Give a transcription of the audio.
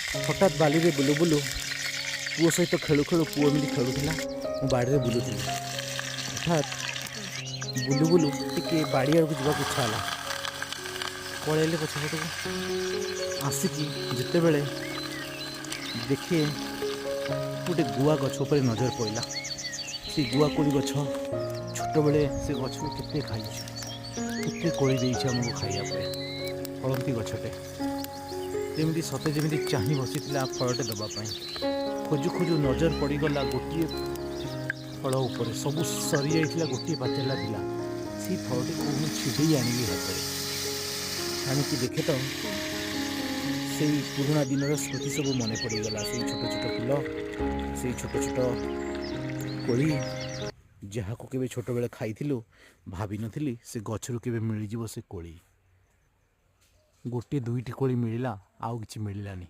ହଠାତ୍ ବାଲିରେ ବୁଲୁ ବୁଲୁ ପୁଅ ସହିତ ଖେଳୁ ଖେଳୁ, ପୁଅ ଏମିତି ଖେଳୁଥିଲା, ମୁଁ ବାଡ଼ିରେ ବୁଲୁଥିଲି। ହଠାତ୍ ବୁଲୁ ବୁଲୁ ଟିକେ ବାଡ଼ି ଆଡ଼କୁ ଯିବାକୁ ଇଚ୍ଛା ହେଲା। ପଳେଇଲେ ପଛପଟକୁ। ଆସିକି ଯେତେବେଳେ ଦେଖେ, ଗୋଟେ ଗୁଆ ଗଛ ଉପରେ ନଜର ପଡ଼ିଲା। ସେ ଗୁଆ କୋଳି ଗଛ, ଛୋଟବେଳେ ସେ ଗଛରୁ କେତେ ଖାଇଛୁ, କେତେ କୋଳି ଦେଇଛି ଆମକୁ ଖାଇବା ପାଇଁ। ଫଳନ୍ତି ଗଛଟେ ଯେମିତି ସତେ ଯେମିତି ଚାହିଁ ବସିଥିଲା ଫଳଟେ ଦେବା ପାଇଁ। ଖୋଜୁ ଖୋଜୁ ନଜର ପଡ଼ିଗଲା ଗୋଟିଏ ଫଳ ଉପରେ। ସବୁ ସରିଯାଇଥିଲା, ଗୋଟିଏ ପାଚିଲା ଥିଲା। ସେଇ ଫଳଟିକୁ ମୁଁ ଛିଡ଼େଇ ଆଣିଲି ହାତରେ। ଆଣିକି ଦେଖେ ତ ସେଇ ପୁରୁଣା ଦିନର ସ୍ମୃତି ସବୁ ମନେ ପଡ଼ିଗଲା। ସେଇ ଛୋଟ ଛୋଟ ଫୁଲ, ସେଇ ଛୋଟ ଛୋଟ କୋଳି, ଯାହାକୁ କେବେ ଛୋଟବେଳେ ଖାଇଥିଲୁ। ଭାବିନଥିଲି ସେ ଗଛରୁ କେବେ ମିଳିଯିବ ସେ କୋଳି। ଗୋଟିଏ ଦୁଇଟି କୋଳି ମିଳିଲା, ଆଉ କିଛି ମିଳିଲାନି।